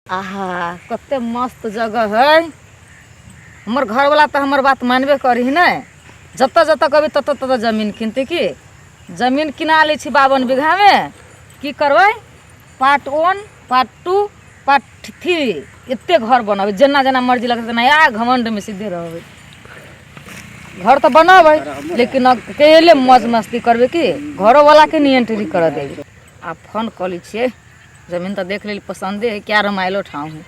आहा, कते मस्त जगह है। हमर घरवाला तऽ हमर बात मानबे करी ने। जतऽ जतऽ कहबै ततऽ ततऽ जमीन किनतै। की जमीन किना लै छी 52 बीघामे, की करबै? पार्ट 1, पार्ट 2, पार्ट 3, एते घर बनबै, जेना जेना मर्जी लगतै तेना। आ घमण्डमे सीधे रहबै। घर तऽ बनबै, लेकिन अकेले मौज मस्ती करबै। की घरोवालाके नहि एंट्री करऽ देबै। आ फोन कऽ लै छियै। जमीन तऽ देख लेली, पसन्दे है। क्या रमाइलो ठाउँ है।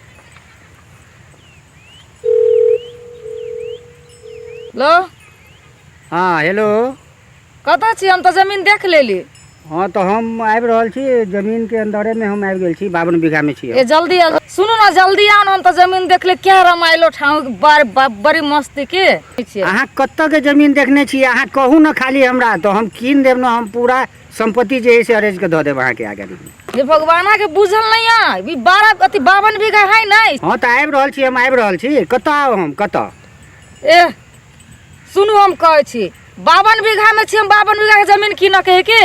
लो। हाँ, हेलो। कतऽ छी? हम तऽ जमीन देख लेली। हाँ, तऽ हम आबि रहल छी। जमीनके अन्दरेमे हम आबि गेल छी, 52 बीघामे छी हम। ए, जल्दी आउ। सुनू ने, जल्दी आउ ने। हम तऽ जमीन देख ले, क्या रमाइलो ठाउँ, बड़ बड़ी मस्ती के छियै। अहाँ कतऽके जमीन देखने छी? अहाँ कहू ने खाली हमरा, तऽ हम कीन देब ने। हम पूरा संपत्ति जे है से अरेंज के धऽ देब अहाँके आगे। हे भगवाना के बुझल नहीं है, ई 12 अथी 52 बीघा है नहीं। हाँ, तऽ आबि रहल छी, हम आबि रहल छी। कतऽ आउ हम, कतऽ? ए सुनू, हम कहै छी 52 बीघा में छी हम। 52 बीघा के जमीन कीनऽ के है के?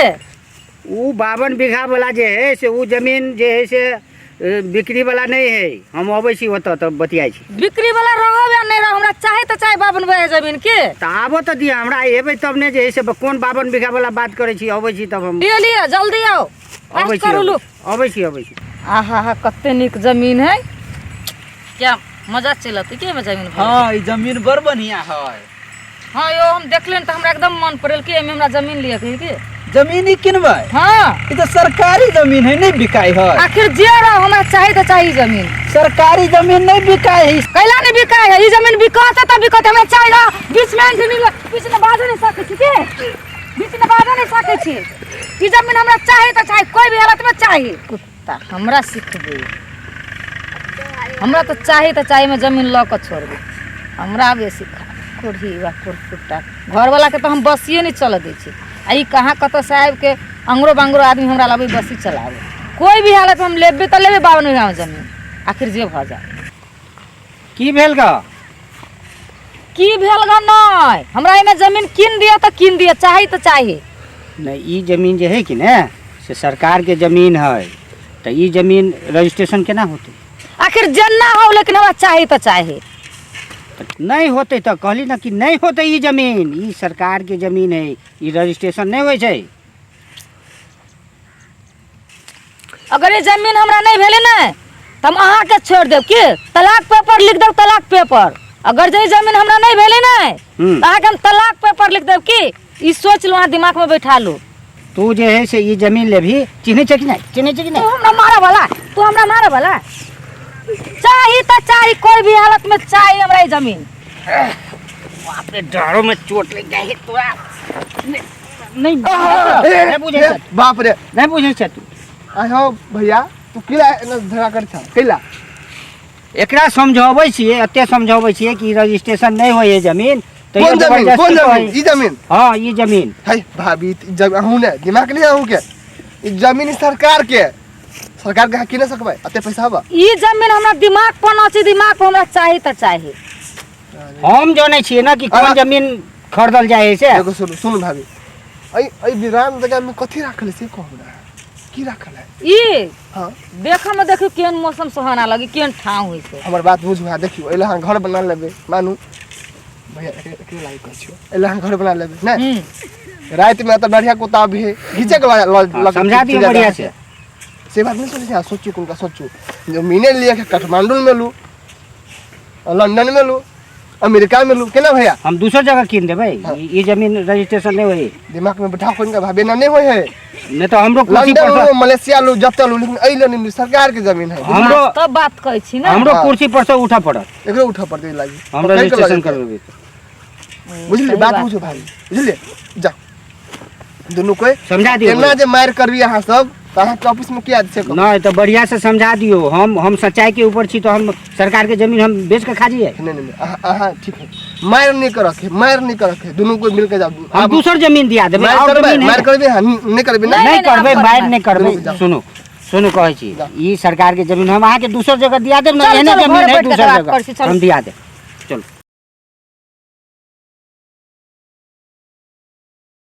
ओ 52 बीघा वाला जे है से ओ जमीन जे है से बिक्री वाला नहीं है। हम अबै छी ओतऽ तऽ बतियाइ छी। बिक्री वाला रहब या नहीं रहब, हमरा चाही तऽ चाही 52 बीघा जमीन के। तऽ आबऽ तऽ दिअ हमरा, एबै तब ने जे है से कोन 52 बीघा वाला बात करै छी। अबै छी तब हम। लिअ लिअ, जल्दी आउ। अबै फास्ट छी। करू लू। अबै छी, अबै छी। आहा हा, कते नीक जमीन है। क्या मजा चलत के एहिमे जमीन भऽ। हाँ, ई जमीन बड़ बढ़िया है। हाँ यो, हम देखलियनि तऽ हमरा एकदम मन पड़ल कि एहिमे हमरा जमीन लिअ के है के। जमीन ही किनबै? हाँ। ई तऽ सरकारी जमीन है, नहीं बिकाई है। आखिर जे रह, हमरा चाही तऽ चाही जमीन। सरकारी जमीन नहीं बिकाई है। कैला नहीं बिकाय है? ई जमीन बिकत तऽ बिकत, हमरा चाही ना। बीच में एंट्री नहीं, बीच में बाजऽ नहीं सकै छी के, बीच में बाजऽ नहीं सकै छी। ई जमीन हमरा चाही तऽ चाही, कोई भी हालत में चाही। कुत्ता हमरा सिखबै? हमरा तऽ चाही तऽ चाही, में जमीन लऽ कऽ छोड़बै। हमरा बेसी कोढ़ी वा कुरकुट्टा घरवाला के तऽ हम बसिए नहीं चलऽ दै छी। आ ई कहाँ कतऽ से आबि के अंगरो बांगरो आदमी हमरा लबै बसी चलाबै। कोई भी हालत में हम लेबै तऽ लेबै 52 बीघा जमीन, आखिर जे भऽ जाए। की भेल ग? की भेल ग नहि, हमरा एहिमे जमीन कीन दिअ तऽ कीन दिअ, चाही तऽ चाही। नहि, ई जमीन जे है कि ने से सरकारके जमीन है, तऽ ई जमीन रजिस्ट्रेशन केना होतै? आखिर जेना हो, लेकिन हमरा चाही तऽ चाही। तऽ नहि होतै तऽ कहली ने कि नहि होतै ई जमीन। ई सरकारके जमीन है, ई रजिस्ट्रेशन नहि होइ छै। अगर ई जमीन हमरा नहि भेलै ने तऽ हम अहाँके छोड़ि देब की तलाक पेपर लिख देब, तलाक पेपर। अगर जे ई जमीन हमरा नहि भेलै ने तऽ अहाँके हम तलाक पेपर लिख देब की। ई सोच लू, अहाँ दिमागमे बैठा लू। तू जे है से ई जमीन लेबही? चिन्है छै कि नहि? चिन्है छै कि तू नहि? हमरा मारे वाला, तू हमरा मारे वाला। चाही तऽ चाही, कोई भी हालत में चाही हमरा ई जमीन। बाप रे, डाँड़ो में चोट लागि जाइ है तोरा। नहि नहि बुझै छै। बाप रे। नहि बुझै छै तू। आहो भैया, तू किला एना झगड़ा कर छा, कैला? एकरा समझाबै छियै, एते समझाबै छियै कि रजिस्ट्रेशन नहि होइ है जमीन। तैयो कोन जमीन? कोन जबरदस्ती जमीन? कहै। ई जमीन? हाँ, ई जमीन। है भाभी, ई जमीन अहूँ ने दिमाग नहीं अहूँ के। ई जमीन ई सरकार के, सरकार के अहाँ की नहीं सकबै? एते पैसा हबा। ई जमीन हमरा दिमाग पर न छै, दिमाग पर। हमरा चाही तऽ चाही। हम जानै छियै ने कि कोन जमीन खरीदल जाइ है से। देखो, सुनू सुनू भाभी, एहि एहि विराम जगह में कथी राखल है से कहू ना, की राखल है? ई? हाँ। देखऽ में देखियौ केहन मौसम सुहाना लगी, केहन ठाँव होइ छै। हमर बात बुझू। हाँ, देखियौ, एहि अहाँ घर बना लेबै, मानू भैया, एकरे एकरे लागि कहै छियौ, एहि अहाँ घर बना लेबै ने, राति में तऽ बढ़िया कुत्ता भी है घीचे के हाँ, समझा दियौ बढ़िया से। से बात नहीं सोचै छी अहाँ। सोचू, कोनका सोचू, जमीने लिए के काठमांडू में लू, लंदन में लू, अमेरिका में लू, केना भैया? हम दोसर जगह कीन देबै। हाँ। ई जमीन रजिस्ट्रेशन नहि होइ। दिमाग में बैठा कोनका भाभी, एना नहीं होय है। नहि तऽ हमरो कुर्सी लंदन पर लू, मलेशिया लू, जतऽ लू, लेकिन एहि ले नहीं, सरकार के जमीन है। हमरो तब बात कहै छी ने। हमरो हाँ। कुर्सी पर से उठऽ पड़त। एकरो उठऽ पड़तै एहि लागि। हम पकड़ि कऽ लऽ रजिस्ट्रेशन जेतै। करबेबै। बुझलियै? सही बात बात। बुझू भाभी, बुझलियै? जा दुनू कोई समझा दियौ। एना जे मारि करबी अहाँ सब तऽ अहाँके ऑफिस में की आदत छै कहू? नहि तऽ बढ़िया से समझा दियौ। हम सच्चाई के ऊपर छी, तऽ हम सरकार के जमीन हम बेच के खा जइयै? नहीं नहीं नहीं, अहाँ अहाँ ठीक है, मारि नहीं करक है, मारि नहीं करक है। दुनू कोई मिलके जाओ। हम दोसर जमीन दिया देबै। मारि और करबै? जमीन है। मारि करबै अहाँ? नहीं करबै ना? नहीं, नहि नहीं, करबै। आब मारि करबै। नहि करबै। जाओ। सुनू सुनू, कहै छी जाओ। ई सरकार के जमीन हम अहाँके दोसर जगह दिया देब ने। चलू, एहने चलू, जमीन घर है बैठ के दोसर बात करै छी, जगह चलू। हम दिया देब।